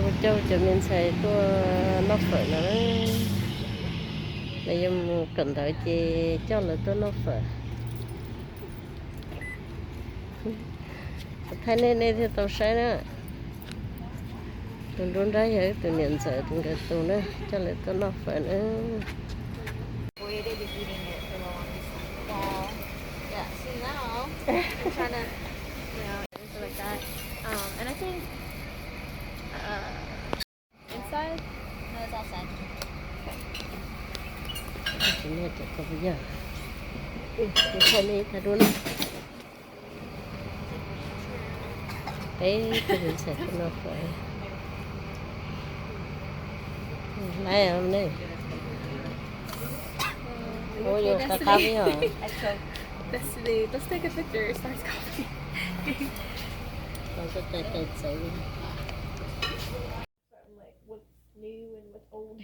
Coj cov me ntxhais tuaj noj fawm no, lawv yuav mus kawm ntawv ces coj lawv tuaj noj fawm. Thaij nej nej thiaj tau saib na. Tus nruab nrab yog ib tus niam ntxawm tus nkawd tus na, coj lawv tuaj noj fawm na. Waited eating it for the longest time. Wow. Yeah, see now? I'm trying to, you know, it's like that. Um, and I think, uh, inside? No, it's outside. Tsis muaj cov ko yog. Kuv thaij nej thaij dua na. Peb tug me ntxhais tuaj noj fawm. Laiv ne. Ua yuav qab qab li os. Destiny, let's take a picture. Starts coughing. Tau tuaj cais cais txawv li. From, like, what's new and what's old.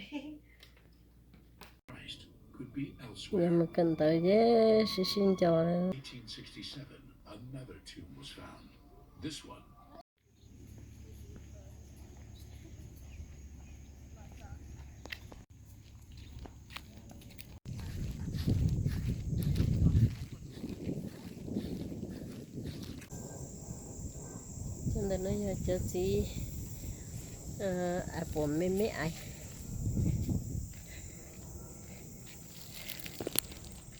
Yog mus kawm ntawv ces sib sib nco. Eighteen sixty-seven, another tomb was found. This one. Cov ntawm no yog cov txiv apple me me ais.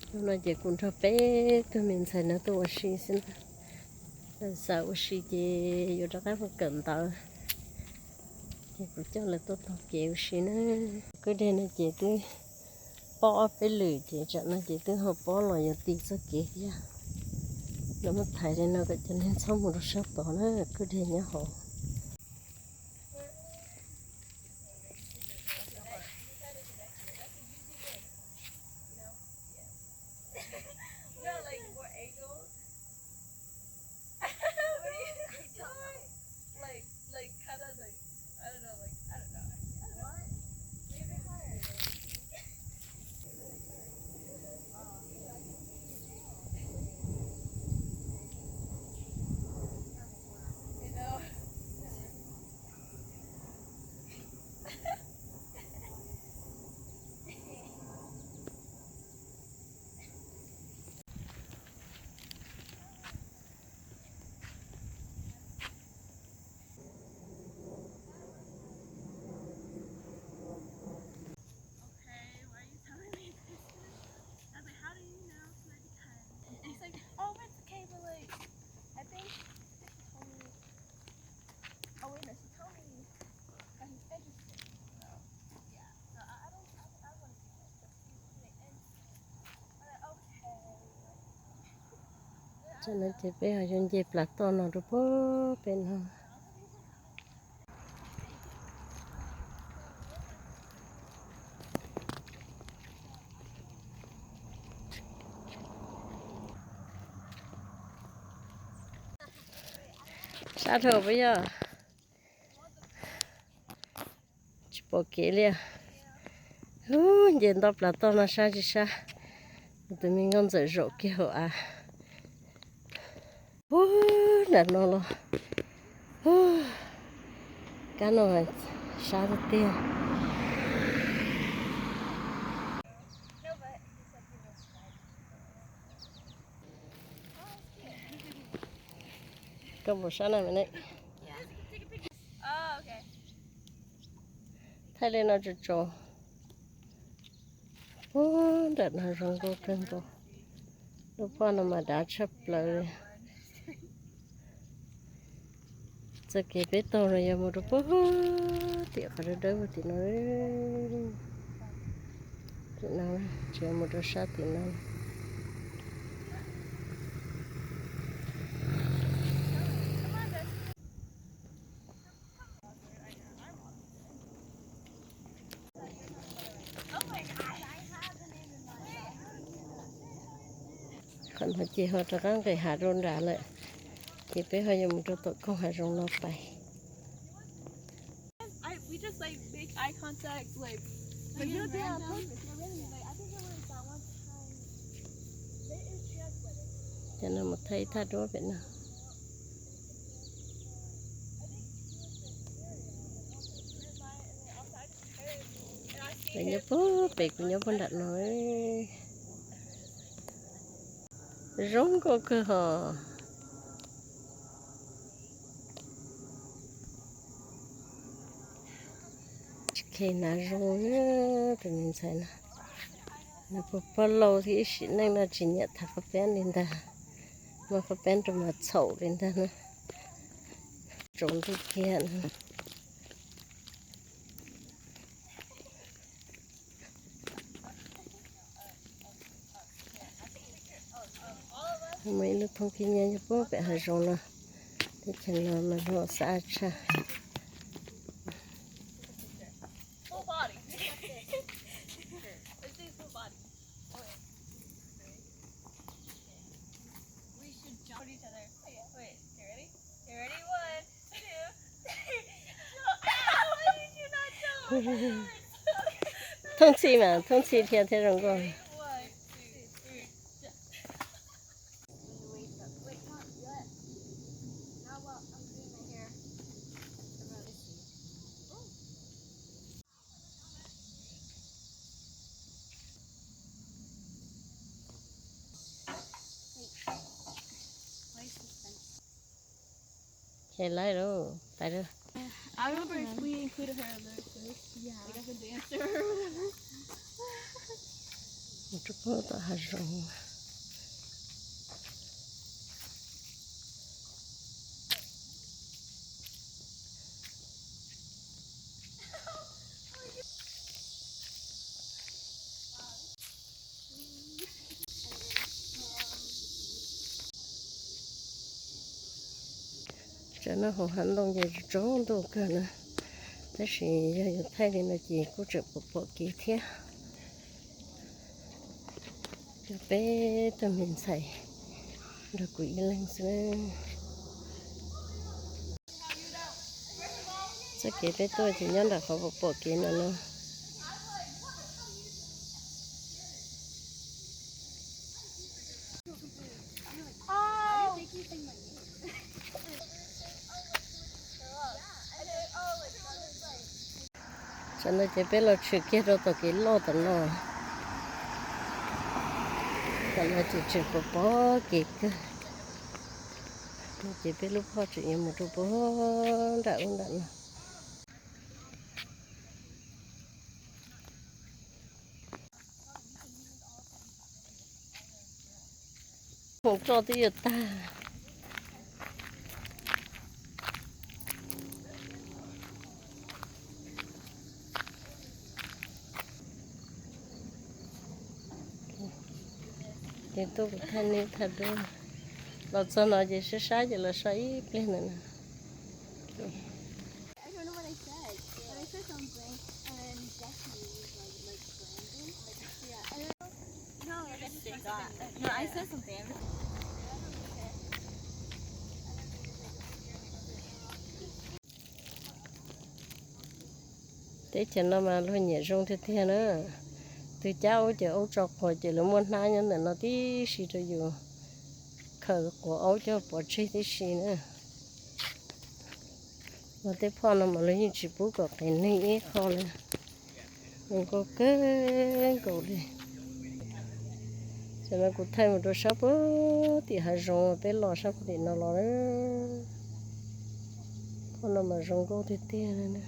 Hnub no ces kuv nrog peb tug me ntxhais no tuaj ua si xwb na. Xav ua si ces yuav rov qab mus kawm ntawv, ces kuv coj lawv tuaj taug kev ua si na. Kwj deg no ces twb pob ob peb lwm ces tsam no ces twb ho pob los yuav ti txoj kev thiab. Lawv muab thaiv li no kom cov neeg txhob mus rau sab tod na, kwj deg nyob hauv. Okay, why are you telling me this? I was like, how do you know? She's like, because. And he's like, oh, it's okay, but like, I think, I think she told me. Oh wait, no, she told me that he's interested. So yeah, so I, I don't, I, I want to do it. He's like, and I'm like, okay. Tam no ces peb ho yuav nce plas toj no rau puag pem no. Sab dhau puas yog? Tsis pom kev li. Ub, nce nto plas toj no sab tsis sab. Tus me nkauj ntxawm zaum kiag hauv av. Ub, nram no los. Ub, kab no sab tiag tiag. Koj mus sab na me ne. Thaij li no tso tso. Ub, nram no zoo nkauj kawg nkaus. Lub pob no mas dav tshaj plaws li. Txoj kev peb taug no yog mus rau puag tim qhov dawb dawb puag tim no. Tim no, tseem mus rau sab tim no. Qhov no ces ho rov qab nqes hav rau nrad lawm, ces peb ho yuav mus rau tom koog hav zoov no pais. Cov no mus thaij ib thaj duab pem no. Nyob puag pem kuv nyob puag nram no, zoo nkauj kawg hos. Tsis khe hnav zoo, tus me ntxhais no, nws puag pog laus thiab ib sim neej no tsis nyiam tham qhov peb li ntag, muaj qhov peb rau mas txhaum li ntag na. Tsaus ntuj kiag. Muaj ib lub thoob khib nyiab nyob puag pem hav zoov no, teb chaws no mas zoo xav tshaj. Thoob txhij mas thoob txhij thiaj thiaj zoo nkauj. Ces lawm lauj, pais lauj. I remember we included her in the first, yeah, like as a dancer. Mus rau puag tom hav zoov. Tsam no hauv hav ntoo ces tsaus ntuj kawg na, tab sis yog yuav thaij li no ces kuj tseem pom pom kev thiab. Yog peb tug me ntxhais nrog kuv ib leeg xwb. Txoj kev peb tuaj ces nyob nram qhov pom pom kev no no. Tam no ces peb los tshwm kiag rau tom kev loj tom no. Tam no ces tseem pom pom kev kawg. No ces peb lub phoj tseem yuav mus rau puag nram ub nram no. Khoom tso twb yuav tag. Ces tuaj kuv thaj neb thaj dub. Los txog no ces sab sab ces los so ib pliag ntawm no. Teb chaws no mas luag nyiam zoo tiag tiag na. Twg cab aub ces aub tso quav ces lawv muaj hnab nyob ntawm no tib si rau yus khaws quav aub coj pov tseg tib si na. Los tej phoj no mas lawv yeej tsis pub kom qias neeg ib qho li. Zoo nkauj kawg nkaus li. Tam no kuv thaij mus rau sab puag tim hav zoov, peb los sab puag tim no los. Phoj no mas zoo nkauj tiag tiag li.